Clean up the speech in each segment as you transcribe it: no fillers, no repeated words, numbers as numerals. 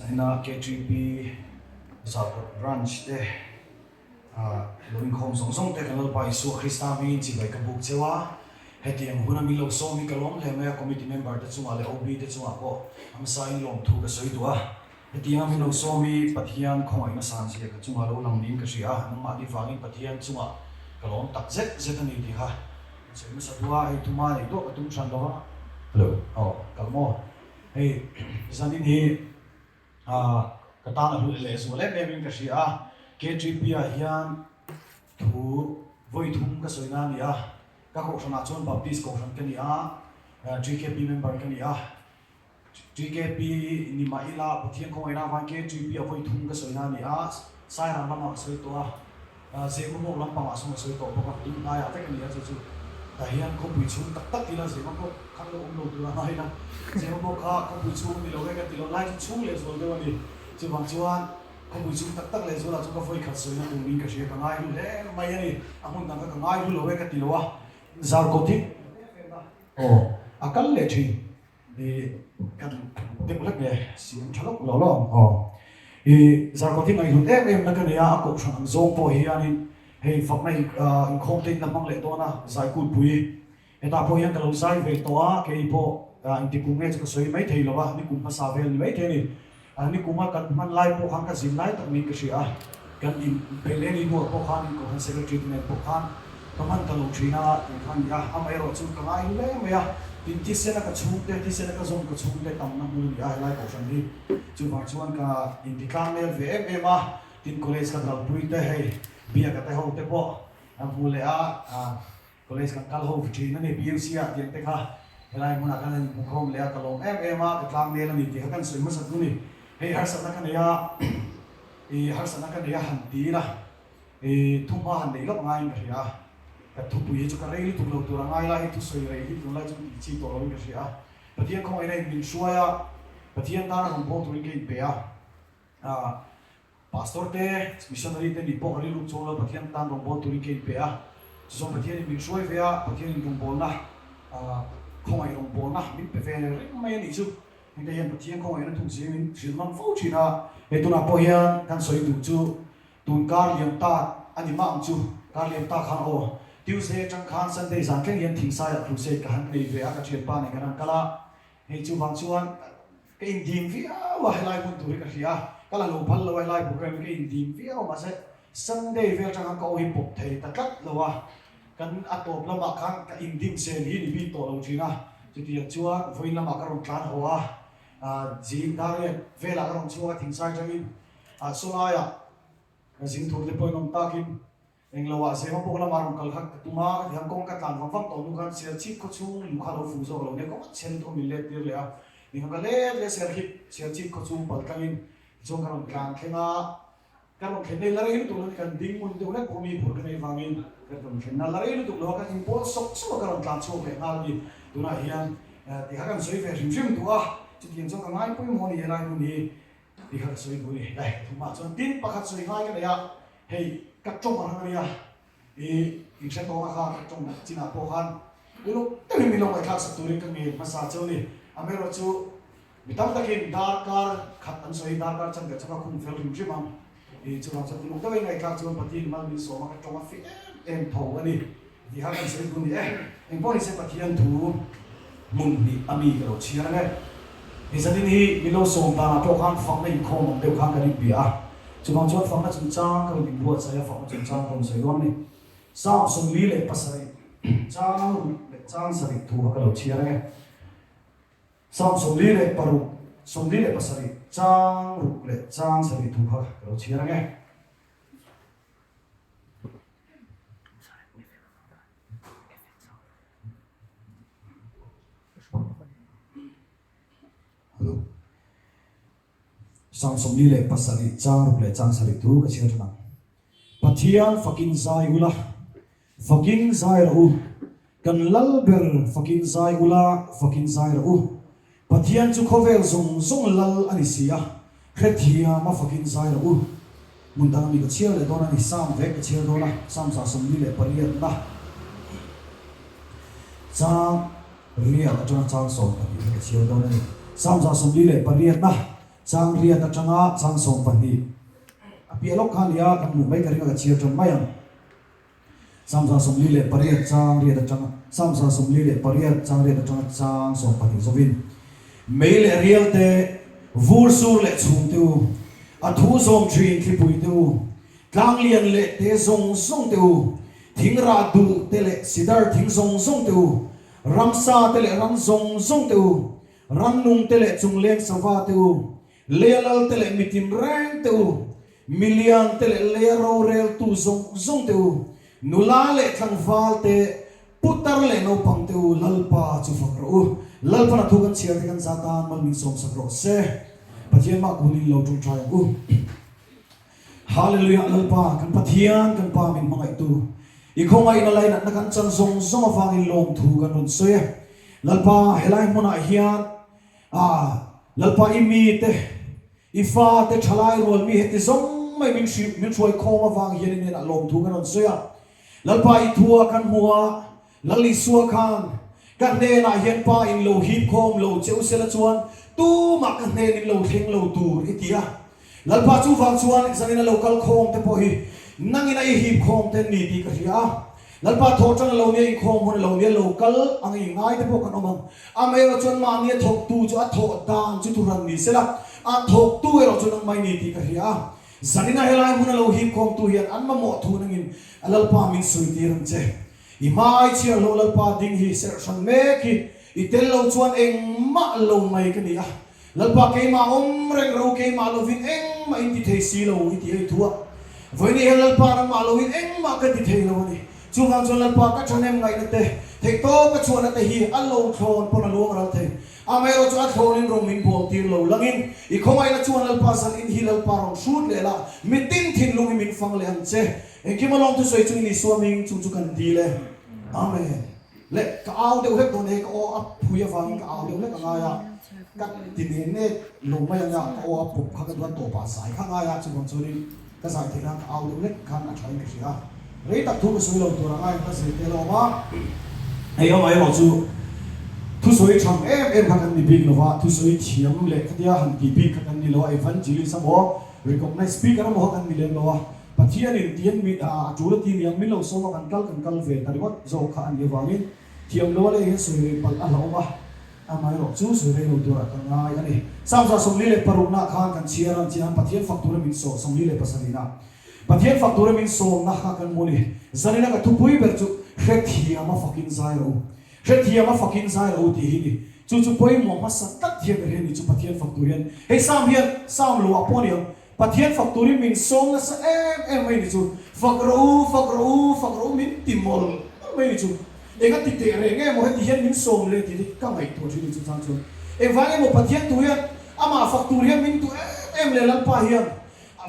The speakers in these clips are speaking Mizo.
Zaina KTP Zarkawt Branch te lo inkhawm zawng zawng te kan Lalpa Isua Krista hmingin chibai ka buk cheu a. Hetiang huna min lo sawm hi ka lawm hle mai a, Committee member te chungah leh OB te chungah pawh a hmasain lawmthu ka sawi duh a. Hetianga min lo sawm hi Pathian khawngaihna san zia ka chungah lo lang niin ka hria a, nangmahni vangin Pathian chungah ka lawm tak zet zet a ni tih kha ka sawi hmasa duh a, hei thuma neih duah ka tum hran lo a. Hello, aw kal maw? Hei zanin hi ka tan a hlut leh zual em em in ka hria a, KTP ah hian thu vawi thum ka sawi na a ni a, ka kohhranah chuan Baptist kohhran ka ni a, TKP member ka ni a. TKP ni mah ila Pathian khawngaihna avangin KTP a vawi thum ka sawina a ni a, Sairang lamah ka sawi tawh a, Zemabawk lampangah sawn ka sawi tawh bawk a, tun hnaiah vek a ni a, chu chu tah hian khawpui chhung tak tak ila Zemabawk khan lo awm lo tur a ngai ila, Zemabawk kha khawpui chhung ni lo e ka ti lo, lai chu chhung lehzual deuh a ni, chuvang chuan khawpui chhung tak tak lehzualah chu ka vawi khat sawina turin ka hria, ka ngai hlu hle mai a ni, a hmun dang kha ka ngai hlu lo e ka ti lo a, Zarkawt hi aw a kal leh thin. I kan deuh hlek nge siam tha lawk lo lo ang aw. I Zarkawt hi ngaihhlut em em na ka nei a, a kohhran ang zawng pawh hianin hei fakna inkhawm te in la hmang leh dawn a, Zaikutpui hetah pawh hian ka lo zai ve tawh a, kei pawh intikum nge chu ka sawi mai thei lo a, nikum hmasa vel ni mai thei a ni. Nikum a kan hman lai pawh khan ka zin lai tak niin ka hria a, kan in peih leh ni hnuah pawh khan in Kohhran Secretary te nen pawh khan ka hman ta lo thin a tih kha a ni a, amaherawh chu ka ngai hle mai a, tin thisena ka chhungte, thisena ka zawm ka chhungte tamna hmun a ni a helai Kohhran hi, chuvang chuan ka inti tlangnel ve em em a, tin college ka kalpui te hei biaka te ho te pawh an hmu leh a. College kan kal ho thin a ni, PUC ah tiang te kha helai hmunah khan an inhmu khawm leh a, ka lawm em em a, ka tlang nel a ni tih kha kan sawi hmasa tu ni. Hei harsatna ka nei a, i harsatna ka nei a han ti ila, i thu hma han neih lawk ngaiin ka hria a, ka thupui hi chu ka rei lutuk lo tur a ngai la, hei thusawi rei hi tunlai chu tih chi tawh loin ka hria a, Pathian khawngaihna in min hruai a, Pathian tana rawn bawl turin ka inpe a, Pastor te, Missionary te nih pawh ka rilru chuang lo, Pathian tan rawngbâwl turin ka inpe a, chuzawng Pathianin min hruai ve a, Pathianin rawngbâwlna, khawngaih rawngbâwlna min pe ve reng mai a nih chu. Hengte hian Pathian khawngaihna thuk zing min hrilh nawn fo thin a, hei tunah pawh hian kan sawi duh chu tun kar liam ta a ni mah ang chu, kar liam ta khan aw, Tuesday atang khan Sunday zan thleng hian Thingsaiah crusade ka han nei ve a, ka thianpa nen kan han kal a, hei chuvang chuan Ka indim viau a, helai hmun tur hi ka hria a, ka la lo phal lo a helai program hi ka indim viau a, mahse Sunday vel atang khan ka aw hi pawp thei ta tlat lo a, kan a tawp lamah khan ka indim sen hi ni bik tawh lo thin a, chutiang chuan vawiin lamah ka rawn tlan haw a, zing dariat velah ka rawn chhuak a thingsai atangin sawlaiah ka zing tur te pawhin awm takin Englo ah Zema pawh lama rawn kal kha ka tum a, ka ti khan kawng ka tlan vang vang tawh hnu khan Serchhip khaw chhung luh kha lo fuh zawk lo nia kawng a chhe lutuk a min let tir leh a, ni khan ka let leh Serchhip Serchhip khaw chhung pal tlangin tichuan ka rawn tlan thleng a, ka rawn thlen na la rei lutuk lo ni kan ding ngun deuh hlek bawk mi phur ka nei vangin ka rawn thlen na la rei lutuk lo a, kan inpawl sawk sawk a ka rawn tlan chhuak leh nghal a ni, tunah hian ti kha kan sawi ve hrim hrim duh a, chutiang chuan ka ngai pawimawh a ni helai hmun hi. Ti kha ka sawi duh a ni. Hei thumah chuan tin pakhat sawi ngai ka nei a, hei ka tawng a rang a nia, i inhre tawnga kha ka tawng chinah pawh khan uluk deuhin min lo ngaihthlak sak turin ka ngen hmasa cheu a ni. Amaherawhchu mi tam takin darkar khat an sawi, darkar chanve chu ka khum fel hrim hrim ang. I chuvang chuan uluk deuhin ngaihthlak chuan Pathian mal min sawm a, ka tawng a fi em em tho a ni. Tih kha kan sawi duh ni e. Engpawh nise Pathian thu hmun hnih a mi ka lo chhiar ang e. Ni zanin hi min lo sawm danah pawh khan fakna inkhawm ang deuh khan kan inbia a. Chuvang chuan fakna chungchang ka rawn inbuatsaih a, fakna chungchang ka rawn sawi dawn a ni. Psalm 47 chang ruk leh chang sarih thu kha ka lo chhiar ang e. Psalm 46, 47 chang ruk leh chang sarih thu kha ka lo chhiar ang e. Psalm 47 chang ruk leh chang sarih thu ka chhiar than ang. Pathian fakin zai ula, fakin zai rawh u. Kan lal ber fakin zai ula, fakin zai rawh u. Pathian chu khawvel zawng zawng lal a ni si a, hrethiam a fakin zai rawh u. Hmun dang ami ka chhiar leh dawn a ni, Psalm vek ka chhiar dawn a, Psalm 48 na chang riat atanga chang 12 hi ka chhiar dawn a ni. Psalm 48 na. Chang riat atanga chang 12 a piah lawk kha a nia, kan hmuh mai ka ring a, ka chhiar tan mai ang. Sam 48 chang riat atanga Sam 48 chang riat atanga chang 12 zawin mei leh rial te, vur sur leh chhum te u, a thu zawm thin thlipui te u, tlang lian leh te zawng zawng te u, thing rah duh te leh sidar thing zawng zawng te u, ramsa te leh ram zawng zawng te u, rannung te leh chungleng sava te u, Leia lal te leh mitin reng te u, milian te leh leia roreltu zawng zawng te u, nula leh tlangval te, putar leh naupang te u, Lalpa chu fak rawh u. Lalpan a thu kan chhiar te kan za tan mal min sawmsak rawh se. Pathian mah kunin lo tawngtai ang u. Hallelujah Lalpa kan Pathian kan Pa min hmangaihtu i khawngaihna lainatna kan chan zawng zawng avangin lawmthu kan rawn sawi e. Lalpa helai hmunah hian A, Lalpa i mite, i fate thalai rual mi heti zawng mai min hrilh, min hruai khawm avang hian i hnenah lawmthu kan rawn sawi a. Lalpa i thua kan hmu a, Lal Isua khan ka hnenah hian Pa in lo hip khawm lo che u sela chuan tumah ka hnen in lo thleng lo tur i ti a. Lalpa chuvang chuan zanin a lo kal khawm te pawh hi nangin a i hip khawm te ni tih ka hria a. Lalpa thawh tan a lo nia inkhawm hun a lo nia lo kal ang i ngai te pawh kan awm ang. Amaherawh chuan mahni a thawktu chu a thawh dan chu thuhran ni sela, a thawktu erawh chu nangmah i ni tih ka hria a. Zanin a helai hmun a lo hip khawmtu hian an mamawh thu nangin a Lalpa min sawi tir ang che. I hmai chhiar hlawh Lalpa ding hi serh hran mek hi i tel lo chuan engmah lo mai ka ni a. Lalpa keimah awm reng ro keimah lovin engmah in ti thei si lo i ti ei thu a. Vawiin hian Lalpa nangmah lovin engmah ka ti thei lo a ni. Chuvang chuan Lalpa ka thahnem ngaihna te, theihtawp ka chhuahna te hi a lo thlawn pawn a luang ral thei. Amaherawh chu a thlawnin rawng min bawl tir lo langin i khawngaihna chuan Lalpa zan in hi Lalpa rawn hrut leh la, mitin thinlung hi min fang leh ang che. Engkim a lawm thusawi chungin Isua hming chung chu kan dil e. Amen. Le ka au deuh hlek dawn e, ka aw a phui avangin ka au deuh hlek a ngai a, ka ti ne ne lo mai ang a, ka aw a pawp kha ka duan tawp ah zai kha a ngai a, chuvang chuanin ka zai theih nan ka au deuh hlek khan a tha in ka hria a, rei tak thu ka sawi lo tur a ngai ang ka zir tel a awm a, hei awm erawh chu thusawi tham em em kha kan ni bik lo va, thusawi thiam leh khatia han ti bik kha kan ni lo a, evangelist emaw recognize speaker emaw kha kan ni lem lo a. Pathianin tiang mi a tul a ti niang min lo sawm a kan kal kan kal ve ta ringawt zawk kha a nih avangin thiam lo a lei hian sawi rei palh a hlauhawm a, amaherawh chu sawi rei lo turah ka ngai a ni. Psalm 46 nah khan kan chhiar ang chian Pathian fak tura min sawm 47 nah Pathian fak tura min sawmna kha kan hmu a ni. Zanina ka thupui ber chu hrethiam a fakin zai rawh u, hrethiam a fakin zai rawh u tih hi ni. Chu chu pawimawh hmasa tlat hian ka hria a ni chu Pathian fak tur hian hei Psalm hian Psalm lo ah pawh a ni ang. Pathian fak turin min sawm nasa em em mai ni chu, fak rawh u, fak rawh u, fak rawh u min ti mawlh mawlh mai ni chu. Eng a ti teh reng em aw heti hian min sawm leh tih hi ka ngaihtuah thin ni chu chang chuan. Engvang emaw Pathian tu hian amah fak tur hian min duh em em leh Lalpa hian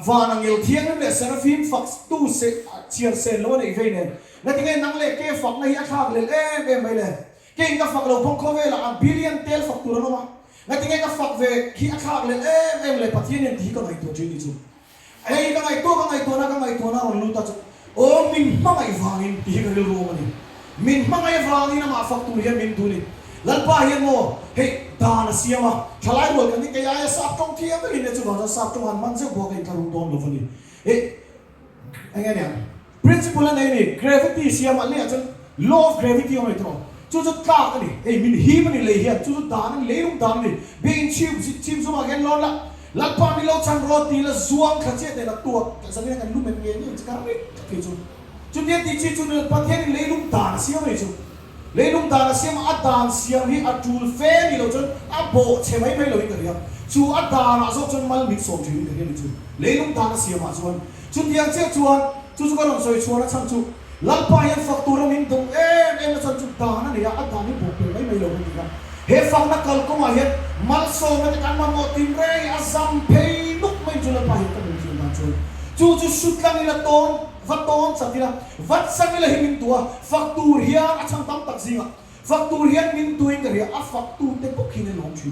van angel thianghlim leh Serafim fak tu se chhiar sen lo a neih vei nen ngatinge nang leh ke fakna hi a thlak lel em em mai le. Kei ka fak lo pawng khawvelah a billion tel fak tur an awm a. Ngatinge ka fak ve khi a thlak leh em em le Pathian hian tih hi ka ngaihtuah thin ni chu. Hei ka ngaihtuah ka ngaihtuahna ka ngaihtuahna a rawn lut a chu aw min hmangaih vangin tih hi ka rilru awm a ni. Min hmangaih vangin amah fak tur hian min duh ni. Lalpa hian maw hei dan a siam a, thalai rual kan ni kei aia sap tawng thiam vekin nia chuvang chuan sap tawng han man zeuh pawh ka intlarung dawn lo va ni. Hei eng nge niang? Principle a nei a ni, gravity siam a leh chuan law of gravity awm a ni tawh. Chu chu tlak a ni, hei min him a ni lei hian, chu chu dan a ni, leilung dan a ni. Biakinn chhim chhim zumah khian lawn la, Lalpa min lo chhan rawh ti la zuang thla chiah teh la tuak zanin a kan lu men ngei ngei ang che ka ring tlat thei chu. Chutia tih chi chu Pathianin leilung dan a siam a ni chu. Leilung dan a siam a, a dan siam hi a tul fe ni lo chuan a bawh chhe mai mai loin ka hria. Chu a danah zawk chuan mal min sawm thin in ka hria ni chu. Leilung dan a siamah chuan chutiang chiah chuan chu chu ka rawn sawi chhuan a chhan chu Lalpa hian fak tura min duh em em a chhan chu dan a nei a, a dan hi bawh pel mai mai lo ka ti a. He fakna kalkawngah hian malsawmna te kan mamawh tin reng i a zam phei nuk mai chu Lalpa hian ka hmuh thiam dan chuan chu chu sutlang ila tawn Va tawn chak ila, vat chak ila hi min duh a, fak tur hian a chhang tam tak zingah fak tur hian min duhin ka hria, a fak tute bawk hi nia lawm thin.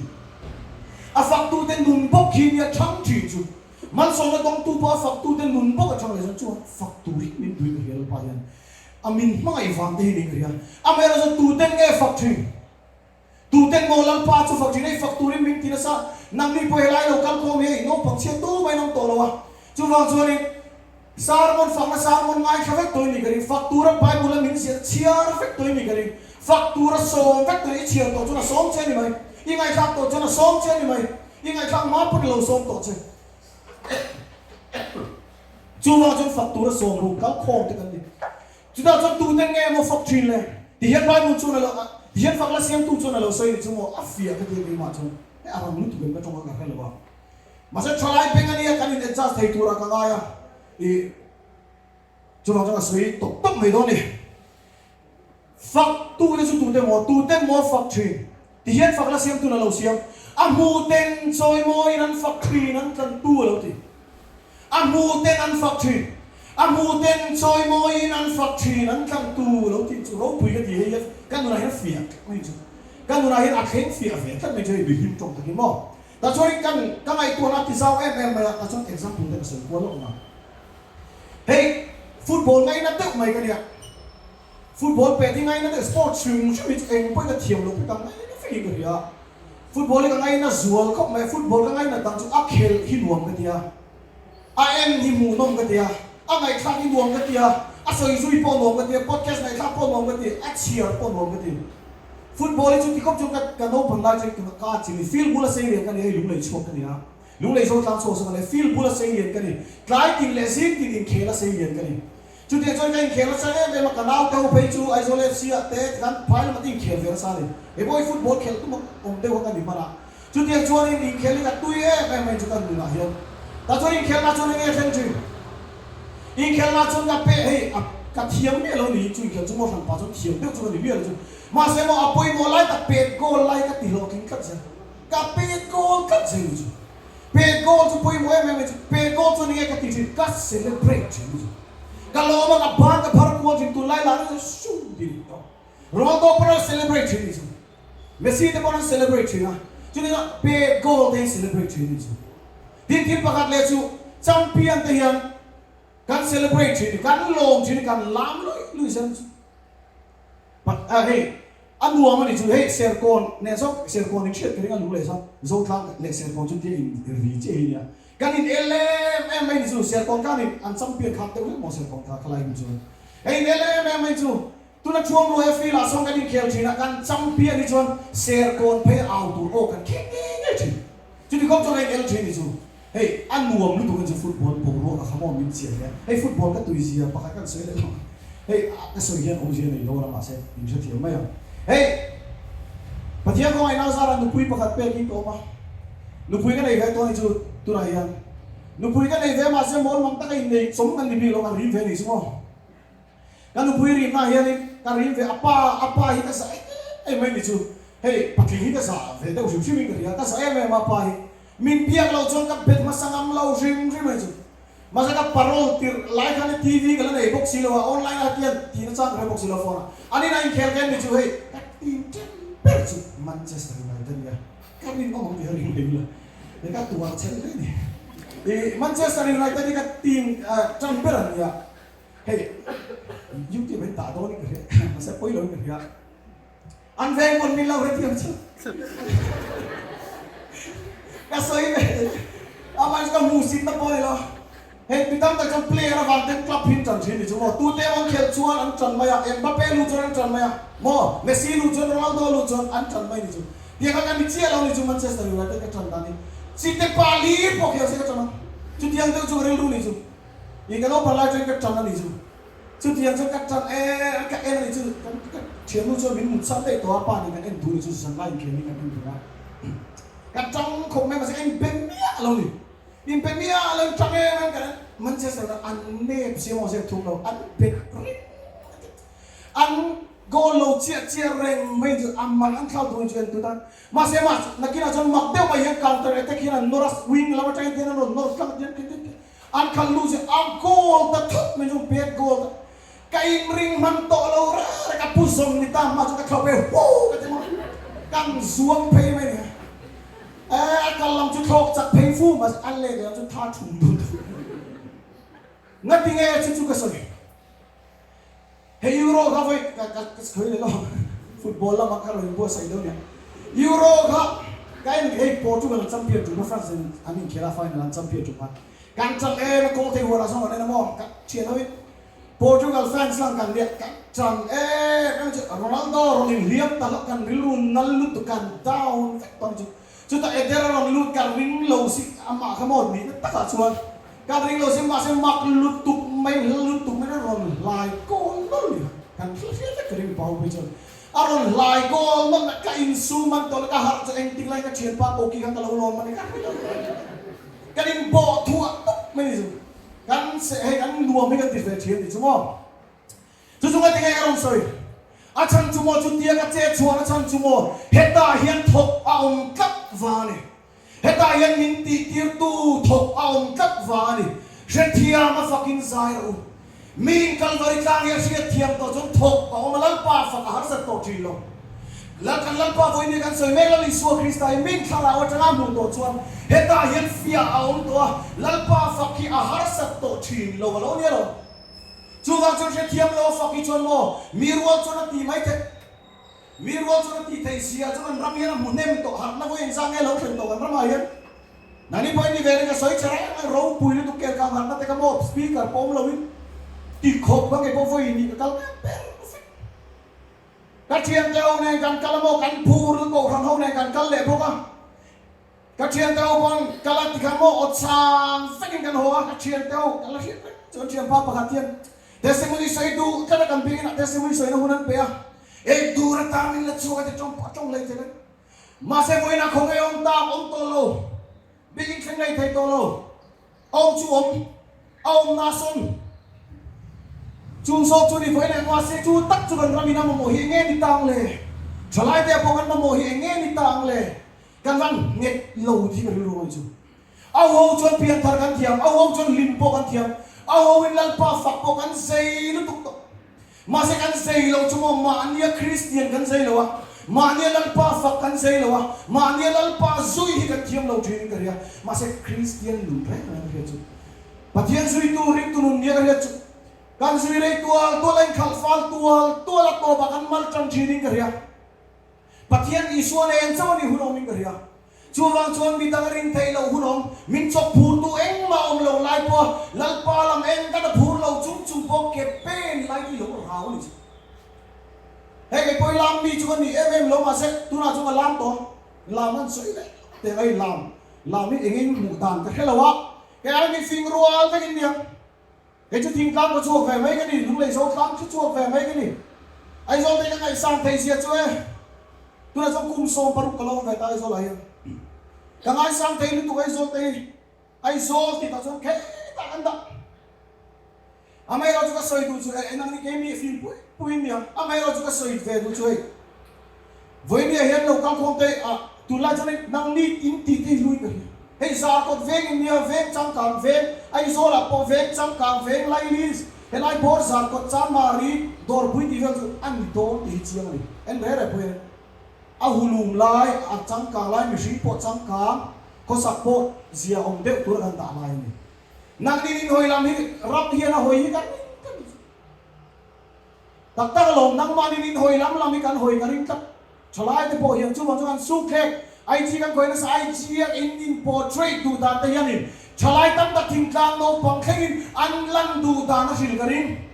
A fak tute nun bawk hi nia thang thin chu. Malsawmna dawngtu pawh a fak tute nun bawk a thang leh chuan chuan fak tur hi min duhin ka hria Lalpa hian a min hmangaih vang te hi niin ka hria. Amaherawhchu tuten nge fak thin? Tuten maw Lalpa chu fak thin ei fak turin min ti nasa, nangni pawh helai lo kal khawm hi hei naupang chhiat tu mai an awm tawh lo a. Chuvang chuanin sermon fakna sermon ngaithla vek tawh i ni ka ring, fak tura Bible a min ziah chhiar vek tawh i ni ka ring, fak tura sawm vek tawh i chhiar tawh chuan a sawm che a ni mai, i ngaihthlak tawh chuan a sawm che a ni mai, i ngaihthlak hma pawn a lo sawm tawh che. Chuvang chuan fak tura sawm ru kal khawm te kan ni. Chutah chuan tute nge maw fak thin le? Ti hian Bible chuan a lo, ti hian fak la siamtu chuan a lo sawi ni chu maw? A fiah ka ti a keimah chuan he a rang lutuk em ka tawng a ka hre lo a. Mahse thalai beng a nia kan in adjust thei turah ka ngai a, i chuvang chuan ka sawi tawp tawp mai dawn a ni. Fak tute chu tute maw? Tute maw fak thin? Ti hian fak la siamtu la lo siam. A hmu ten chawimawiin an fak thin an tlantu a lo ti. A hmu ten an fak thin. A hmu ten chawimawiin an fak thin an tlantu a lo tih chu ropui ka ti hei hian ka nunah hian a fiah tlat mai chu. Ka nunah hian a thleng fiah ve tlat mai chu hei mihlim tawng takin maw. Tah chuanin kan ka ngaihtuahna a ti zau em em mai a, tah chuan example te ka sawi kual lawk ang a. Hei football ngaina deuh mai ka nia. Football pet hi ngaina deuh sports hrim hrim hi chu eng pawhin ka thiam loh phek ang ngaina fekin ka hria. Football hi ka ngaina zual khawp mai a, football ka ngaina dang chu a khelh hi nuam ka ti a, a en hi hmuhnawm ka ti a, a ngaihthlak hi nuam ka ti a, a sawi zui pawh nuam ka ti a, podcast ngaihthlak pawh nuam ka ti, a chhiar pawh nuam ka ti. Football hi chu ti khawp chuan ka ka naupang lai chuan ka ka chim i field bula sei lian ka ni a, hei lunglei chhuak ka ni a, lunglei zo tlang chhuak zawk a ni a, field bula sei lian ka ni, tlai tin leh zing tin inkhel a sei lian ka ni. Chutiang chuan ka inkhel nasa em em a, ka naute ho phei chu Aizawl FC ah te tikhan phai lamah te inkhel ve nasa a ni. Hei pawh hi football khelh tum awm deuh kha ka ni hman a. Chutiang chuanin inkhel hi ka tui em em mai chu ka nunah hian. Tah chuan inkhelhna chuan enge thleng thin? Inkhelhna chuan ka peh hei a ka thiam miah lo ni chu inkhelh chu maw hran pah chuan thiam deuh chu ka ni miah lo chu. Mahse maw a pawimawh lai tak pet goal lai ka ti hlawhtling tlat zel. Ka pet goal tlat zel chu. Pet goal chu pawimawh em em mai chu. Pet goal chuan enge ka ti thin? Ka celebrate thin chu. Ka lawm a, ka ban ka phar kual thin, tunlai lah chu sum ti tawh. Ronaldo pawn an celebrate thin ni chu. Messi te pawn an celebrate thin a, chutiang chuan pet goal te hi celebrate thin ni chu. Tin thil pakhat leh chu champion te hian kan celebrate thin ni, kan lawm thin ni, kan lam luih luih zel chu. But hei a nuam a ni chu hei Serkawn nen sawn Serkawn in hriat ka ring a lung leh sawn Zotlang leh Serkawn chu tia in ri chiah hi nia kan in el em em mai ni chu Serkawn khan in an champion khat deuh hlek maw Serkawn kha khalai hun chuan hei in el em em mai chu tuna Thuamluaia field ah sawn kan inkhel thin a kan champion hi chuan Serkawn phei au tur aw kan khek ngei ngei thin chuti khawp chuan a in el thin ni chu. Hei a nuam lutuk in chu football boruak a khamawm min chiah hle. Hei football ka tui zia pakhat kan sawi leh lo. Hei ka sawi hian awmzia nei dawn a mahse in hrethiam mai ang. Hei Pathian kawngah inau zara nupui pakhat pek hi ka awm a. Nupui ka nei ve tawh a ni chu tunah hian. Nupui ka nei ve mahse mawl mang taka innei chawm kan ni bik lo ka rim ve ni chu maw. Ka nupui rimna hianin ka rim ve a pa, a pa hi ka zah em em mai ni chu. Hei patling hi ka zah ve deuh hrim hrimin ka hria, ka zah em em a pa hi. Min biak loh chuan ka bet hmasa ngam lo hrim hrim mai chu. Mahse ka parole tirh lai khan TV ka la nei bawk si lo a, online a tian tihna chang ka hre bawk si lo phone a. An inah inkhel ka en ni chu hei ka team ṭem ber chu Manchester United nia. Ka rinawm ang tih a ring leh ila, hei ka tuar chhel hle a ni. Ih Manchester United hi ka team ṭan ber an nia. Hei YouTube in dah dawn in ka hria mahse pawi lo in ka hria an veng pawn min lo hrethiam chu ka sawi ve amah chu ka hmu sit na pawh ni lo hei mi tam tak chuan player avang ten club hi an tan thin ni chu maw tute emaw an khelh chuan an tan mai a Mbappe luh chuan an tan mai a maw Messi luh chuan Ronaldo luh chuan an tan mai ni chu tiang kha ka ni chiah lo ni chu Manchester United ka tan dan hi chite pali pawh khel se ka tan ang chutiang deuh chu ka rilru ni chu. I ka naupang lai chuan ka tan a ni chu. Chutiang chuan ka tan e ka en a ni chu. Kan ka thiannu chuan min mut san daih tawh a, pa nen kan en tur ni chu zan lai inkhel hi kan en tur a. Ka tang khawp mai mahse ka inpe miah lo ni. Inpe miah lo in tang em em kan en Manchester an nep si emaw zep thum lo an bet reng an goal lo chiah chiah reng mai chu a mang an thlau tur ni chu en tut a. Mahse mah nakinah chuan mak deuh mai hian counter attack hian an nawr a, wing lam atangin hian an rawn nawr tlang a tian An khalh lu chu a goal ta thut mai chu pet goal ta ka inring hman tawh lo reng reng a pu zawm ni ta hma chu ka thlawh phei huu ka ti maw kan zuang phei mai ni e a kal lam chu thlawk chak phei fu mahse a let lam chu tha thum dun ngati nge chu chu ka sawi. Hei Euro kha vawi ka ka ka sawi leh lo football lamah ka rawn inbuatsaih deuh nia. Euro kha ka en hei Portugal an champion tum a France in an inkhel a final an champion tum khan kan chang em a goal thei huan ah sawn kan en a maw ka thian ho in Portugal fans lang kan nia kan chang em em chu Ronaldo rawn inhliam ta hlauh kan rilru nal lutuk kan down vek tawh chu chutah Eder a rawn lut kan ring lo si amah kha maw nihna takah chuan kan ring lo si mahse mak lutuk mai hla lutuk mai rawn hlai kawl nawlh ni kha kan hla hriat vek ka ring mipa ho phei chuan A rawn hlai goal nawlh a, ka insum man tawh leh ka harh chu engtik laiin ka thianpa koki kha ka lo lawm man e ka hre lo kan in bawh thuah tawp mai ni chu kan se hei kan nuam hi kan ti ve thian ti chu maw chu chu ngatinge ka rawn sawi a chhan chu maw chutia ka chet chhuan a chhan chu maw hetah hian thawk a awm tlat vang a ni hetah hian min tih tirtu thawk a awm tlat vang a ni hrethiam a fakin zai rawh u. Miin Kalvari tlang hi a hriat thiam tawh chuan thawk a awm a, Lalpa fak a harsat tawh thin lo. Lal kan Lalpa vawiin hi kan sawi mek, Lal Isua Krista hi min thlarau atanga a hmuh tawh chuan hetah hian fiah a awm tawh a, Lalpa fak hi a harsat tawh thin lo a lo nia lo. Chuvang chuan hrethiam lo a fak hi chuan maw mi rual chuan a ti mai theih. Mi rual chuan a tih theih zia chu kan ram hian a hmu hnem tawh harhna vawi engzah nge lo thlen tawh kan ramah hian nani pawhin ni ve reng a sawi che reng reng ropui lutuk kel kang harhna te kha maw speaker pawh awm loin ti khawp ka ngei pawh vawi nih ka kal mek ber vek ka thiante ho nen kan kal a maw kan phur kohhran ho nen kan kal leh bawk a. Ka thiante ho pawn ka la ti kha maw aw chang vekin kan haw a, ka thiante ho ka la hriat reng chuan thianpa pakhat hian testimony sawi duh tlat a kan biakin ah testimony sawina hun an pe a, ei tur atan min la chhuak a ti tawng pawh a tawng hlei thei reng. Mahse vawiinah khawngaih awm tak awm tawh lo, biakin thleng lei thei tawh lo, awm chu awm, a awm na sawn chung zawk chu ni vawiinah mahse chu tak chu kan ramin a mamawh hi eng nge ni tang le, thalaite ah pawh kan mamawh hi eng nge ni tang le? Kan ram nghet lo thi ka rilru mai chu. A ho chuan pianthar kan thiam, a ho chuan hlim pawh kan thiam, a ho in Lalpa fak pawh kan zei lutuk tawh. Mahse kan zei lo chu maw mahnia Kristian kan zei lo a, mahnia Lalpa fak kan zei lo a, mahnia Lalpa zui hi kan thiam lo thin in ka hria. Mahse Kristian nun reng reng ka hriat chu Pathian zuitu ringtu nun nia ka hriat chu kan zui rei tual tual a inkhalh fal tual tual a tawpah kan mal tan thin in ka hria. Pathian Isua nen chauh a nih hun awmin ka hria. Chuvang chuan mi dang a rin theih loh hun awm, min chawk phurtu engmah awm lo lai pawha Lalpa lam eng ka ta phur lo chung chung pawh ke pen lai hi lo rau a ni chu. Hei kei pawh hi lam mi chu ka ni em em lo mahse tunah chuan ka lam tawh a, lam an sawi leh teh ai lam lam hi eng eng hmuh dan ka hre lo a, kei ai mi fing rual vekin nia. Kei chu thingtlang ka chhuak ve mai ka ni, lunglei zo tlang chu chhuak ve mai ka ni. Aizawl te ka ngaihsan theih zia chu e, tunah chuan kum 16 ka lo awm ve ta Aizawl ah hian. Ka ngaisang thei lutuk Aizawl te hi, Aizawl tih tah chuan khetah kan dah. Amaherawh chu ka sawi duh chu e, nang ni kei mi fim pui pui in nia, amaherawh chu ka sawi ve duh chu hei, Vawinia hian lo kal khawm te ah tunlai chuan hei nangni in tih te hi hlui ka hria. Hei Zarkawt veng in nia veng changkang veng, Aizawl ah pawh veng changkang veng Lailis, helai bawr Zarkawt Chanmari Dawrpui tih vel chu a ni dawn tih hi chiang a ni. En reh reh pawh hian a hulum lai a changkang lai mihring pawh changkang khawsak pawh zia awm deuh tur a kan dah lai a ni. Nangni in hawi lam hi ram hian a hawi hi kan ring tlat ni chu. Tak tak alawm, nangmahni nin hawi lam lam hi kan hawi ka ring tlat. Thalai te pawh hian chuvang chuan an suk thlek, IG kan khawih nasa, IG a in in portrait duh dan te hianin thalai tam tak thingtlang naupang thlengin an lan duh dan a hril ka ring.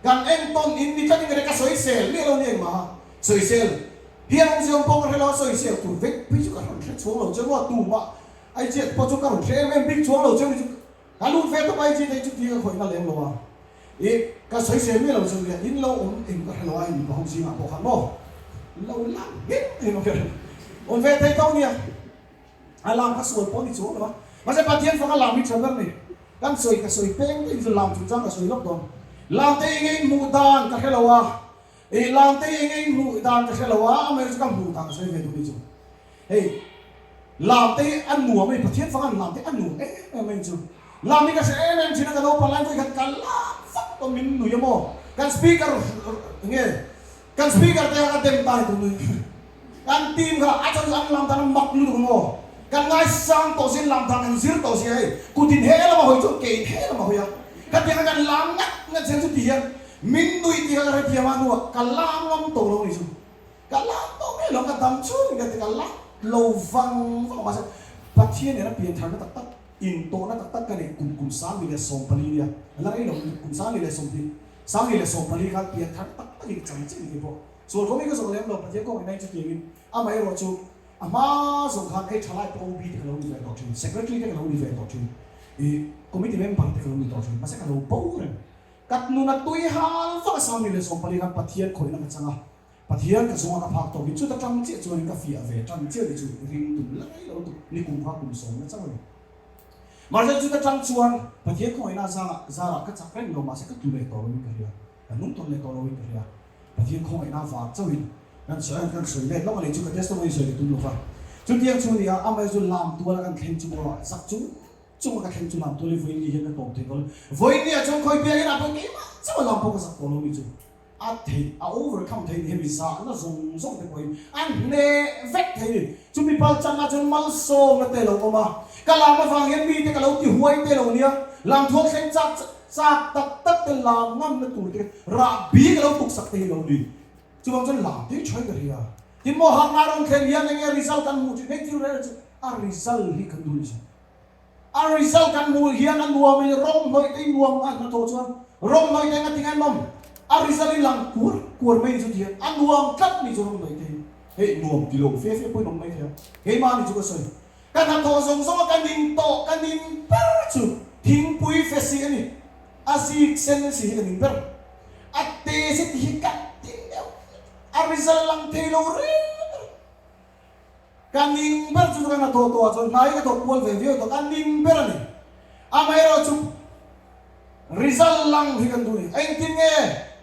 Kan entawn in ni tlatin ka ring, ka sawisel miah lo ni engmah a, sawisel hian awmzia awm pawh ka hre lo a, sawisel tur vek phei chu ka rawn hre chhuang lo che maw, tumah IG ah te pawh chu ka rawn hre em em bik chuang lo che ni chu. Ka lut ve tawp ai chi te chu ti ka khawih na lem lo a, i ka sawi sel miah lo chu nia, in lo awm eng ka hre lo a, in mipa ho zingah pawh khan maw lo lang ngei ngei lo kher awm ve thei tho nia, a lam kha sual pawh ni chuang lo a, mahse Pathian faka lam hi tha ber ni, kan sawi ka sawi peng te in chu lam chung chang ka sawi lawk dawn, lam te eng eng hmuh dan ka hre lo a, i lam te eng eng hmuh dan ka hre lo a, amaherawhchu ka hmuh dan ka sawi ve duh ni chu. Hei lam te hi a nuam a ni, Pathian fang an lam te a nuam em em mai chu. Lam hi ka hre em em thin a, ka naupang lai pawh hi khan ka lam vak tawh min nui a maw? Kan speaker nge kan speaker te kha ka dem ta ni tun nui. Kan team kha a chhan chu an lam dan a mak lutuk a maw? Kan ngaisang tawh si an lam dan kan zir tawh si a hei kutin he lama hawi chuan kein he lama hawi a, khatiang a kan lam ngat ngat zel chu ti hian min nui tih kha ka hrethiam a hnuah ka lam ngam tawh lo ni chu. Ka lam tawh ngei lo, ka dam chhungin ka ti, ka lam lo vang vang mahse Pathian nen a piantharna tak tak, intawhna tak tak ka nei kum kum 1014 nia, a la rei lo lutuk, kum 1020, 1014 khan pianthar tak takin ka chang chiah ni keipawh. Sual kawng hi ka zawh lem lo, Pathian kawng inah chutiangin amaherawh chu a hma zawng khan hei thalai pawh OB te ka lo ni ve tawh thin, Secretary te ka lo ni ve tawh thin, ih Committee member te ka lo ni tawh thin, mahse ka lo bo reng. Ka nuna tui hal vak a 1014 khan Pathian khawihna ka chang a, Pathian ka zawnga ka phak tawkin chuta tang chiah chuanin ka fiah ve tan chiah ni chu ring tum lai lo tuk ni kum kha kum sawmna chauh a ni. Mahse chuta tang chuan Pathian khawngaihna zarah zarah ka chak reng lo mahse ka tlu leh tawh loin ka hria, ka nung tawn leh tawh loin ka hria. Pathian khawngaihna vang chauhin kan sawi kan sawi let lawk a ni chu ka testimony sawi ka tum lo va. Chutiang chu nia amaherawhchu chu lam tuala kan thleng chu maw zak chung chunga ka thleng chu lam tual hi vawiin ni hian ka tawp thei tawh lo. Vawiin ni ah chuan khawi biakin ah pawh keimah chauh a lam pawh ka zak tawh lo ni chu. A theih, a overcome thei ni hemi zahna zawng zawng te pawhin a hneh vek thei ni. Chumi pal changah chuan malsawmna te lo awm a, ka lam avang hian mite ka lo ti huai te lo nia, lam thuak thleng chak chak tak tak te lam ngamna tur te rah bi ka lo tuksak te hi lo ni. Chuvang chuan lam te hi thain ka hria. Tin maw harna rawn thlen hian enge result kan hmuh thin hei thil rel chu a result hi kan duh ni chu. A result kan hmuh hian a nuam in rawng hnawih te i nuam a hnathawh chuan rawng hnawih te enga tinge nawm a result i lang kuar kuar mai ni chu tihian a nuam tlat ni chu rawng hnawih te hi hei nuam ti lo fe fe pawhin awm mai thei a keimah ni chu ka sawi ka hnathawh zawng zawng a ka ning tawh ka ning ber chu thingpui fe si a ni a zik sen si hi ka ning ber a te si ti hi ka tin deuh a result lang thei lo reng reng. Ka ning ber chu chu ka hnathawh tawh ah chuan hnai ka thawk kual ve viau tawh, ka ning ber a ni. Amaherawh chu result lang hi kan duh ni. Engtin nge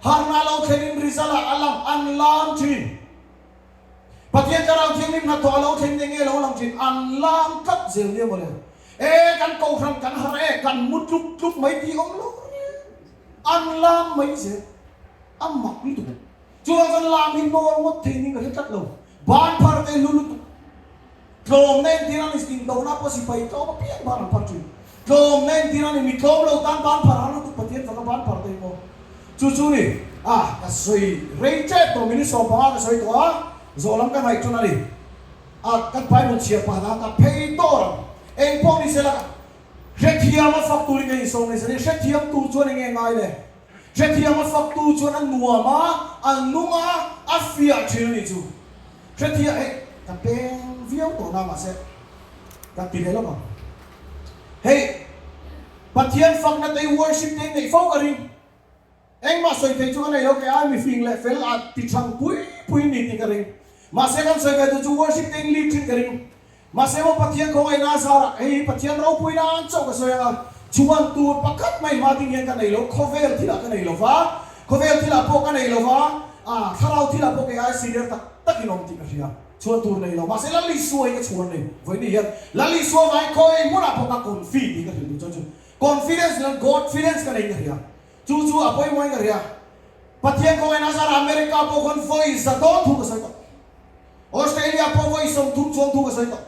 harna lo thlen in result ah a lang an lam thin. Pathian Thlarau Thianghlim hnathawh a lo thlen in enge lo lang thin, an lam tlat zel nia mawle. E kan kohhran kan harh e, kan mu tluk tluk mai tih awm lo reng, an lam mai zel. A mak lutuk. Chuvang chuan lam hi nawl ngawt thei ning ka hre tlat lo. Ban phar te hlu lutuk. Tlawmna entir a ni, indona pawh sipai tlawm apiang ban an phar thin. Tlawmna entir a ni, mi tlawm lo tan ban phar har lutuk Pathian faka ban phar te hi maw. Chu chu ni, ah ka sawi rei tep tawh minute 15 ka sawi tawh a, zawh lam ka ngaih tan a ni. Ah kan Bible chhiar pah dan ka phei tawr ang. Eng pawh ni sela ka hrethiam a fak turin ka insawm nei zan i, hrethiam tur chuan enge ngai le? Hrethiam a faktu chuan a nuam a, a nung a, a fiah thin a nih chu. Hrethiam, hei ka peng viau tawh na mahse ka ti leh lawk ang. Hei Pathian fakna te hi worship te hi neih fo ka ring. Engmah sawi theih chu ka nei lo, kei ai mifing leh fel a ti thang pui pui ni tih ka ring. Mahse kan sawi ve duh chu worship te in lead thin ka ring. Mahse maw Pathian khawngaihna a zarah hei hi Pathian ropui nan chauh ka sawi ang a, chhuan tur pakhat mai hma ding hian ka nei lo, khawvel thilah ka nei lo va, khawvel thilah pawh ka nei lo va, ah thlarau thilah pawh kei ai senior tak takin awm tih ka hria, chhuan tur nei lo. Mahse Lal Isua hi ka chhuan nei, vawiin hian Lal Isua vangin khawi hmunah pawh ka confi tih ka hrilh duh chuan chu confidence ni lo Godfidence ka neiin ka hria, chu chu a pawimawhin ka hria. Pathian khawngaihna a zarah America pawh khawn vawi za dawn thu ka sawi tawh. Australia pawh vawi 30 chuang thu ka sawi tawh.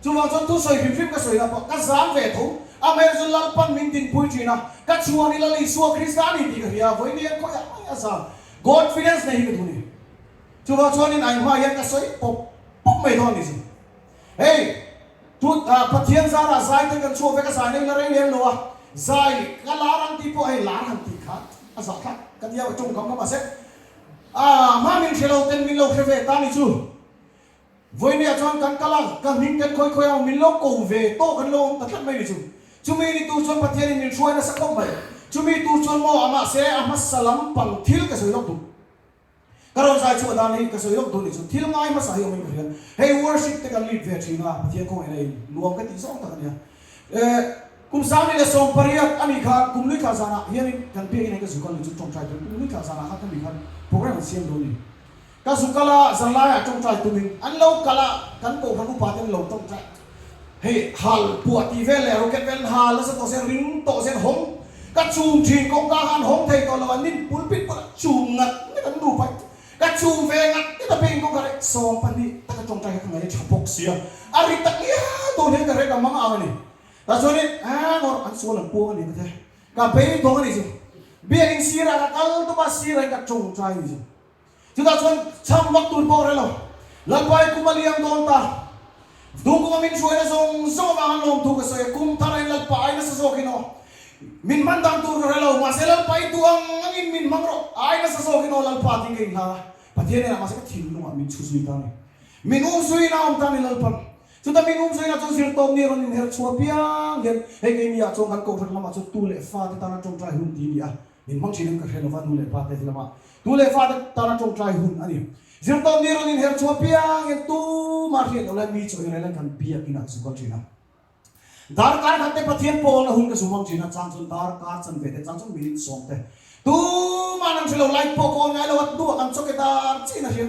Chuvang chuan thu sawi hrim hrim ka sawi na pawh ka zam ve tho. Amaherawhchu chu Lalpan min dinpui thin a, ka chhuan i Lal Isua Krista a ni tih ka hria a, vawi ni hian khawiah mai a zam. Godfidence nei hi ka duh ni. Chuvang chuanin a inhma hian ka sawi pawp pawp mai dawn a ni chu. Hei, tut Pathian zarah zai te kan chhuah vek a, zai nei la rei lem lo a, zai ka lar ang tih pawh hei lar han tih kha a zahthlak ka tia tawngkam kha mahse A hma min hre lo ten min lo hre ve ta ni chu. Vawinia chuan kan kal a, ka hming ten khawi khawi ang min lo ko ve tawk an lo awm ta tlat mai ni chu. Chumi ni tur chuan Pathianin min hruai nasa khawp mai. Chumi tur chuan maw a mahse a hmasa lampang thil ka sawi lawk duh. Ka rawn zai chhuah dan hi ka sawi lawk duh ni chu. Thil ngai hmasa hi awmin ka hria. Hei worship te kan lead ve thin a, Pathian khawngaihna in nuam ka tih zawng tak a nia. Eh, kum 1018 a nih khan kum lui thlah zanah hianin kan biakin hian ka zu kal ni chu tawngtai tum kum lui thlah zanah khan ka mi khan program an siam dawn ni. Ka zu kal a, zanlaiah tawngtai tumin an lo kal a, kan kohhran upa ten lo tawngtai hei hal puah tih vel leh rocket vel an hal nasa tawh se ring tawh se an hawng ka chum thin kawngka kha an hawng thei tawh lo an nin pulpit bulah chum ngat ngat an nupa Ka chum ve ngat ngat a peng kawng ka reh 20 taka tawngtai kha ka ngaih a tha bawk sia, a ri tak ngial dawn hian ka reh ka mang ang a ni. Tah chuanin aa ngawr an sual an puang a ni ka ti a, ka beidawng a ni chu. Biakin sirah ka kal tawp a, sirah in ka tawngtai a ni chu. Chutah chuan chham vak tur pawh a hre lo. Lalpa i kum a liam dawn ta. Dungkunga min hruaina zawng zawng avang an lawmthu ka sawi a, kum thar ain Lalpa ai nasa zawkin aw. Min hman dan tur ka hre lo, mahse Lalpa i duh ang angin min hmang rawh, a ai nasa zawkin aw Lalpa tiin ka inhlan a. Pathian hnenah mahse ka thinlungah min chhu zui ta a ni. Min um zuiin a awm ta a ni Lalpan. Chuta min um zuiin a chuan zirtawp ni rawn inher chhuah piang hian hei keini ah chuan kan kohhran lamah chuan tu leh fate tana tawngtai hun ti a ni a. Min hmang thin in ka hre lova nu leh pa te hi lama tu leh fa te tana tawngtai hun a ni. Zirtawp ni rawn inher chhuah piang hian tumah hriat loh lai mi chaw i rel an kan biak inah ka zu kal thin a. Darkar khat te Pathian pawlna hun ka zu hmang thin a, chang chuan darkar chanve te, chang chuan minute sawm te. Tumah an hre lo, light pawh ka on ngai lo a, hnuah kan chawke dar chiin a hria.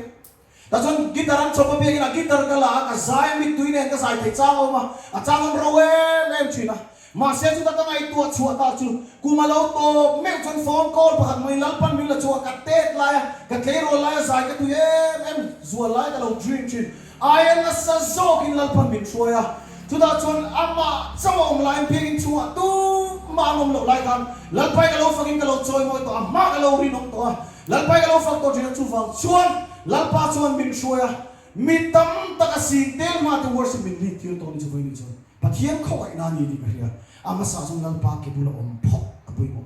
Tah chuan guitar an chawp a biakin a guitar ka la a, ka zai a mittui nen ka zai thei chang a awm a, a chang an ro em em thin a. Mahse chuta ka ngaihtuah chhuah ta chu kum a lo tawp meuh chuan phone call pakhat hmangin Lalpan min la chhuah ka tet lai a, ka tleirawl lai a zai ka tui em em zual lai ka lo dream thin. Aia nasa zawkin Lalpan min hruai a, chutah chuan amah chauh a awm laiin biakin chhungah tumah an awm loh lai khan Lalpai ka lo fakin ka lo chawimawi tawh a, hma ka lo rinawm tawh a, Lalpai ka lo fak tawh thin a, chuvang chuan Lalpa chuan min hruai a, mi tam tak a sing tel hma te worship min lead tir tawh ni chu vawiin chuan Pathian khawngaihna a ni tih ka hria. A hmasa chuan Lalpa ke bula awm phawt a pawimawh.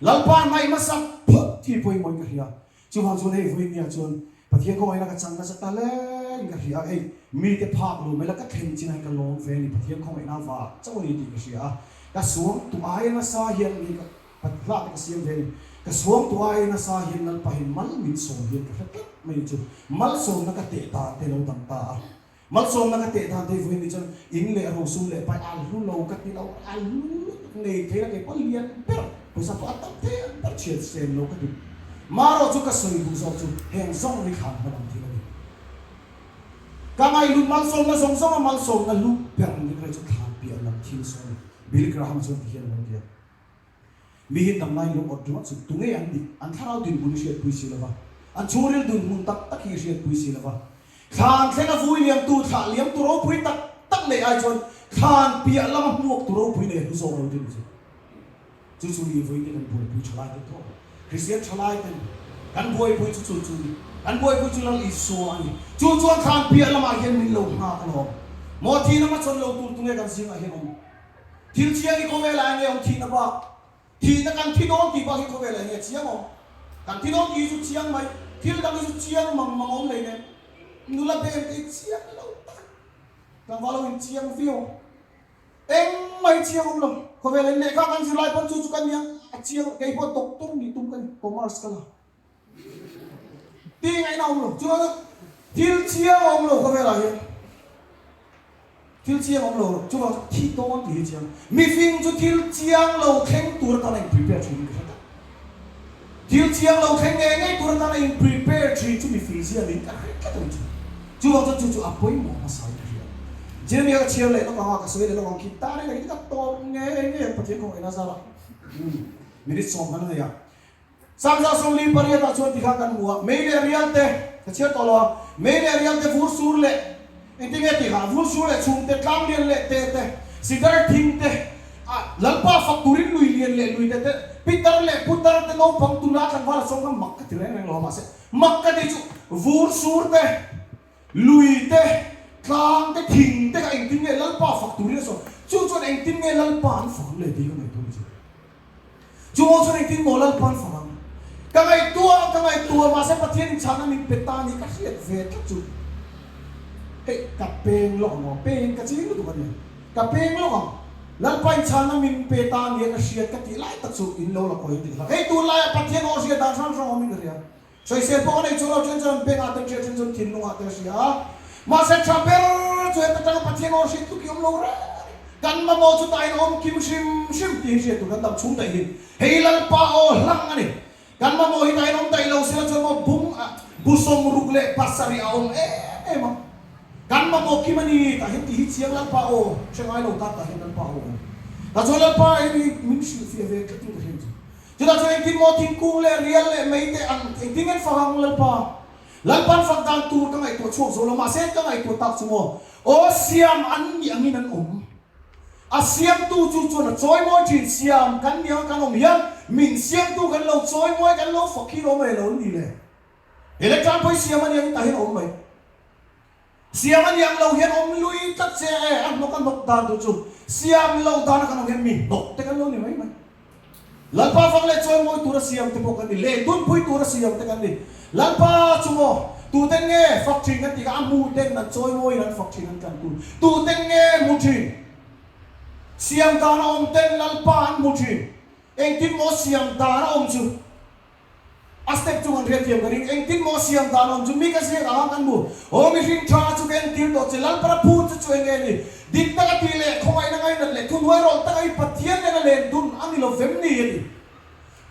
Lalpa hnaih hmasa phawt hi pawimawhin ka hria. Chuvang chuan hei vawiin nia chuan Pathian khawngaihna ka chang nasa ta hle in ka hria a, hei mite phak lo mai la ka thlen chin ah hian ka lawm ve a ni, Pathian khawngaihna vah chauh a ni tih ka hria a, ka suang tu aia nasa hian mi ka Ka hlah te ka siam ve a ni. Ka suang tu aiin nasa hian Lalpa hian mal min sawm hian ka hre tlat mai chu. Malsawmna ka teh dan te lo dang ta a. Malsawmna ka teh dan te hi vawiin ni chuan in leh rosum leh pai a hlu lo ka ti lo, a hlu lutuk nei thei la kei pawh lian ber pawisa pawh a tam thei ang ber chhiat sem lo ka ti. Marawh chu ka sawi duh zawk chu heng zawng hi thlan hma lam thil a ni. Ka ngaihlut malsawmna zawng zawng a malsawmna hlu ber ni ka hre chu thlan piah lam thil sawn a ni. Billy Graham chuan ti hian a lo ti a. Mi hi damlai lo awt ringawt chu tunge an nih? An thlarau dinhmun hi hriatpui si lova, an chhungril dunhmun tak tak hi hriatpui si lova, thlan thlenga vui liamtu, thlah liamtu ropui tak tak neih ai chuan thlan piah lama hmuaktu ropui nei hlu zawk lo din chu. Chu chu ni vawiin kan buaipui thalai ten tawk a, Kristian thalai ten kan buaipui chu chu chu ni. Kan buaipui chu Lal Isua a ni. Chu chuan thlan piah lamah hian min lo nghak alawm. Maw thihna hmachhawn lo tur tunge kan zingah hian awm? Thil chiang hi khawvelah enge awm thihna bak? Thihna kan thi dawn tih bak hi khawvelah enge chiang awm? Kan thi dawn tih hi chu chiang mai, thil dang hi chu chiang mang mang awm hlei nen. Nula bem te hi chiang lo tak, tlangval ho in chiang viau. Engmah hi chiang awm lo. Khawvelah in lehkha kan zir lai pawn chu chu ka nia, a chiang, kei pawh doctor nih tum ka ni, commerce ka la. Tih ngaihna awm lo. Chuan thil chiang awm lo khawvelah hian thil chiang awm lo chuvang chu thi dawn tih hi chiang. Mifing chu thil chiang lo thleng tur atan a in prepare thin in ka hre tak. Thil chiang lo thleng ngei ngei tur atan a in prepare thin chu mifing zia niin ka hre tlat a ni chu. Chuvang chuan chu chu a pawimawh hmasa in ka hria. Jeremia ka chhiar leh lawk ang a, ka sawi leh lawk ang khi ta reng reng ka tawp ngei ngei ang Pathian khawngaihna zarah. Minute 10 kan la nei a. Sangza 48 ah chuan tikha kan hmu a, mei leh rial te, ka chhiar tawh lo a, mei leh rial te vur sur leh engtin nge tikha, vur sur leh chhum te, tlang lian leh te te, sidar thing te, ah Lalpa fak turin lui lian leh lui te te, pitar leh putar te naupang tuna tlangval a sawm kha mak ka ti reng reng lo a, mahse mak ka ti chu vur sur te, lui te, tlang te, thing te kha engtin nge Lalpa fak turin a sawm, chu chuan engtin nge Lalpa an fak ang le tih ka ngaihtuah ni chu. Chu aw chuan engtin maw Lalpa an fak ang? Ka ngaihtuah, ka ngaihtuah, mahse Pathian in chhana min pe ta ni ka hriat ve tlat chu. Hei, ka peng lawk ang aw, peng ka ching lutuk a nia. Ka peng lawk ang, Lalpa in chhana min pe ta nia ka hriat ka tih lai tak chu in lo la kawi an ti hlak. Hei tunlaiah Pathian aw hriat dan hrang hrang awmin ka hria. Sawisel pawh ka nei chuang lo, then chuan bengah te hria, then chuan thinlungah te hria a. Mahse tha ber chu heta tanga Pathian aw hriat tluk hi awm lo reng a ni. Kan mamawh chu tah in awm kim hrim hrim tih hi hriat tur kan dam chhung daih hi. Hei Lalpa aw hlang a ni. Kan mamawh hi tah in awm daih lo sela chuan maw bung ah bu 67 a awm em em a. Kan mamawh kim a ni tah hian tih hi chiang Lalpa aw hre ngai lo tan tah hian Lalpa aw awm. Tah chuan Lalpa hi min hrilhfiah ve tlat in ka hria chu. Chutah chuan engtin maw thingkung leh rial leh mei te ang engtin nge an fak ang Lalpa? Lalpa'n fak dan tur ka ngaihtuah chhuak zo lo, mahse ka ngaihtuah tak chu maw aw siam an nih angin an awm. A siamtu chu chuan a chawimawi thin, siam kan nih anga kan awm hian min siamtu kan lo chawimawi kan lo fak hi lawm e lo ni le. Electran pawh hi siam a nia tah hian a awm mai. Siam a niang lo hian awm lui tlat che e, a hnawk a hnawk dan tur chu siam lo dana kan awm hian mi hnawk te kan lo ni mai mai. Lalpa fang leh chawi mawi tura siam te pawh kan ni, leh dunpui tura siam te kan ni. Lalpa chu maw, tuten nge fak thin kan tih kha a hmu ten an chawi mawiin an fak thin an tlan tur. Tuten nge hmu thin? Siam dana awm ten Lalpa an hmu thin. Engtin maw siam dana awm chu? A step chu kan hriatthiam ka ring. Engtin maw siam dan awm chu mi ka ziak ang a kan hmu. Aw mihring tha chu ka entir tawh che. Lalpara phut chu chu enge ni? Dik taka tih leh khawngaihna ngainat leh thuhnuai rawlh taka i Pathian nena len dun a ni lo vem ni a ti.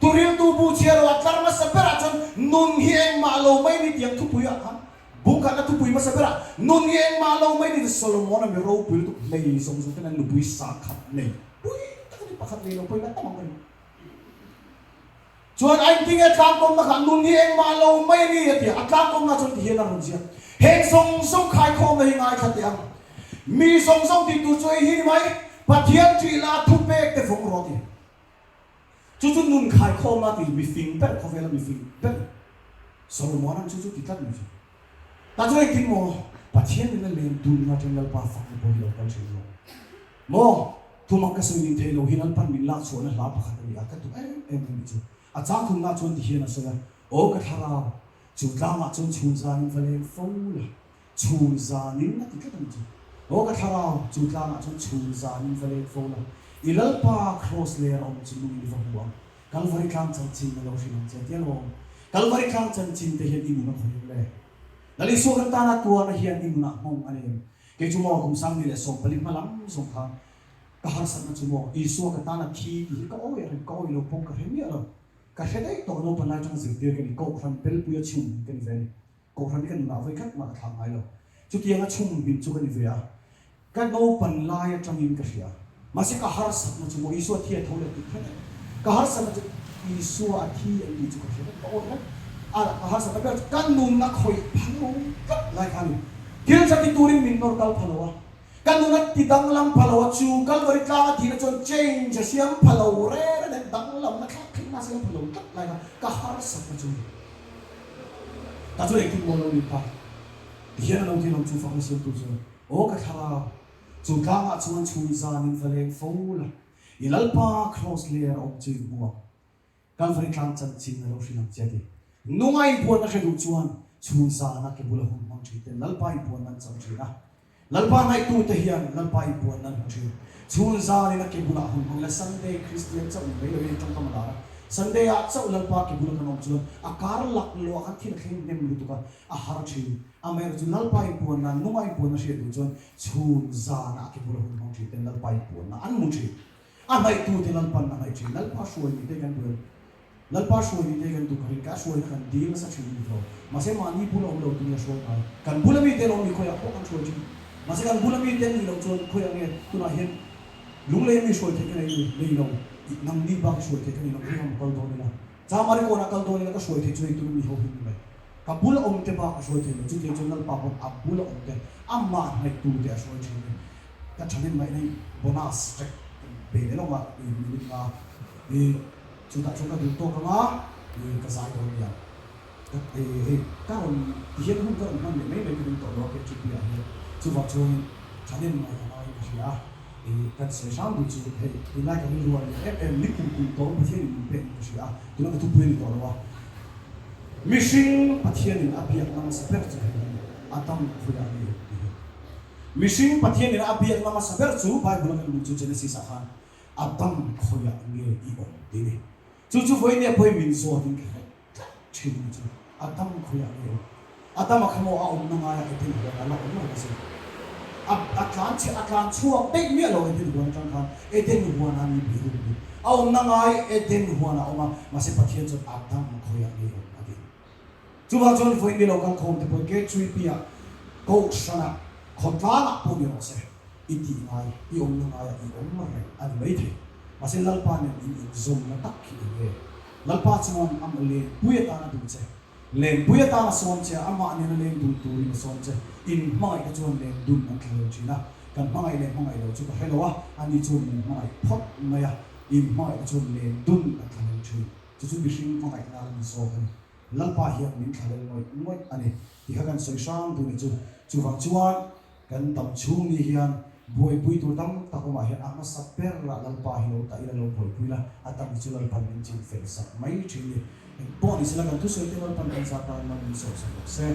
Turiltu bu chhiar lo a tlar hmasa berah chuan nun hi engmah lo mai ni tiang thupui ah khan bung khatna thupui hmasa berah nun hi engmah lo mai ni ti Solomon-a mi ropui lutuk hlei zawng zawng ten an nupui sakhat nei pui tak a ni pakhat nei lo pawhin a tam ang ka ring. Chuan a intinge tlangkawmna kha nun hi engmah lo mai a ni a ti a, a tlangkawmna chuan tihian a rawn ziak. Heng zawng zawng khaikhawmna hi ngaithla teh ang. Mi zawng zawng tih tur chu ei hi ni mai, Pathian ṭih la thupek te vawng rawh a ti. Chu chu nun khaikhawmna ti mifing ber khawvela mifing ber Solomon-a'n chu chu ti tlat mai chu. Ta chu engtin maw Pathian nena len dunna atang Lalpa fakna pawh hi lo kal thin lo maw? Thumak ka sawi ning thei lo hi Lalpan min lak chhuahna hla pakhat a ni a, ka duh em em a nih chu. A chang thumna chuan ti hian a sawi a, Aw ka thlarau, chu tlangah chuan chhun zanin va leng fo la, chhun zanin a ti tlat a nih chu. Aw ka thlarau, chu tlangah chuan chhun zanin va leng fo la, i Lalpa kraws ler a awm chu nungin i va hmu ang. Kalvari tlang chanchin a lo hrilh ang che tia lawm. Kalvari tlang chanchin te hian i nun a khawih em le? Lal Isua kan tana tuarna hian i nunah nghawng a nei em? Kei chu maw kum 1014 hma lam zawng khan ka harsatna chu maw Isua ka tana thi tih hi ka awi a rem, ka awi lo pawng ka hre miah lo. Ka hre daih tawh naupan lai atanga zirtir ka ni, Kohhran pelpuia chhum hmin ka ni ve a ni. Kohhran hi ka nunah vawi khat mah ka thlak ngai lo. Chutianga chhum hmin chu ka ni ve a. Ka naupan lai atangin ka hria. Mahse ka harsatna chu maw Isua thi a tho leh tih hre vek. Ka harsatna chu Isua a thi an tih chu ka hre vek, ka awih vek. A ka harsatna ber chu ka nunna khawih pha lo tlat lai kha a ni. Thil tha ti turin min nawr kal pha lo a, ka nuna ti danglam pha lo a, chu Kalvari tlanga thihna chuan change a siam pha lo reng reng danglamna thlak thlengna a siam pha lo tlat lai kha ka harsatna chu a ni. Ta chu engtin maw lo ni ta? Tihian a lo ti lo chu fakna siamtu chuan. Aw ka thlarau, chu tlangah chuan chhun zanin va leng fo la, i Lalpa kraws ler a awm chu i hmu ang. Kalvari tlang chanchin a lo hrilh ang che a ti. Nunga inpuanna hre duh chuan chhun zana ke bula hun hmang thin ten Lalpa inpuanna an chang thin a. Lalpa ngaihtute hian Lalpa inpuanna an hmu thin. Chhun zanin a ke bulah hun hmang ila Sunday Kristian chauh ni mai lo in tawngkam a lar a. Sunday ah chauh Lalpa ke bula kan awm chuan a kar lak luah khan thil a thleng hnem lutuk a, a har thin. Amaherawhchu chu Lalpa inpuanna, nunga inpuanna hriat duh chuan chhun zana a ke bula hun hmang thin ten Lalpa inpuanna an hmu thin. A hnaih-tute Lalpan a hnaih thin. Lalpa hruai ni te kan duh em? Lalpa hruai ni te kan duh ka ring. Ka hruaina kan dil nasa thin ni tawh. Mahse mahni bula awm lo tuni a hruai ngai. Kan bula mite an awm ni khawiah pawh kan hruai thin. Mahse kan bula mite an nih loh chuan khawiah nge tunah hian lunglei mi hruai theih ka nei ni? Nei lo. Nangni bak i hruai theih ka nei lo. Khawiah maw kal dawn ila? Chamari kawnah kal dawn ila ka hruai theih chu hei tuna mi ho hi ni mai. Ka bula awm te bak a hruai thei lo, chutiang chuan Lalpa pawn a bula awm te, amah hnaih tu te a hruai thin a ni. Ka thanem ngaihna hi bonus track kan pe leh lawng a, i minute nga i chutah chuan ka duh tawk ang a, i ka zai dawn nia. Ka i hei ka rawn ti hian hun ka rawn hman leh mai mai ka ring tawh lo a KTP ah hian, chuvang chuanin thanem ngaih a ngaiin ka hria a. I kan sawi hram duh chu hei tunlai ka rilru a lian em em ni kum kum tawng Pathianin min pek in ka hria a, tuna ka thupui a ni tawh lo a. Mihring Pathianin a biakna hmasa ber chu hei hi Adam khawiah nge awm tih hi. Mihring Pathianin a biakna hmasa ber chu Bible a kan hmuh chu Genesis ah khan Adam khawiah nge i awm tih a ni. Chu chu vawinia pawhin min zawtin ka hre tlat thin a ni chu. Adam khawiah nge awm? Adama kha maw a awmna ngaiah Eden huan a la awm reng asin. A a tlan chhe a tlan chhuak daih miah lo Eden huan atang khan Eden huan a ni bih rum bik. A awmna ngai Eden huan a awm a, mahse Pathian chuan Adam khawiah nge awm a ti. Chuvang chuan vawiin ni lo kal khawm te pawhin K3P ah Kohhranah khawtlangah pawh ni rawh se i tih ngai, i awmna ngaiah i awm reng a ni maithei. Mahse Lalpa nen in inzawmna tak hi eng nge? Lalpa chuan a lenpui atan a duh che. Lenpui atan a sawm che a, amah nena leng dun turin a sawm che. In hmangaih te chuan leng dun an thla lo thin a, kan hmangaih leh hmangaih lo chu ka hre lo a, ani chuan min hmangaih phawt mai a, in hmangaih te chuan leng dun an thla lo thin. Chu chu mihring hmangaihna la ni zawk a ni. Lalpa hian min thlalel ngawih ngawih a ni tih kha kan sawi hrang duh ni chu. Chuvang chuan kan dam chhung ni hian buaipui tur tam tak awmah hian a hmasa berah Lalpa hi lo tah ila lo buaipui la, a tam hi chu Lalpan min chin fel sak mai thin ni. Engpawh ni sela kan thusawi te Lalpan kan zat tan mal min sawm sak rawh se.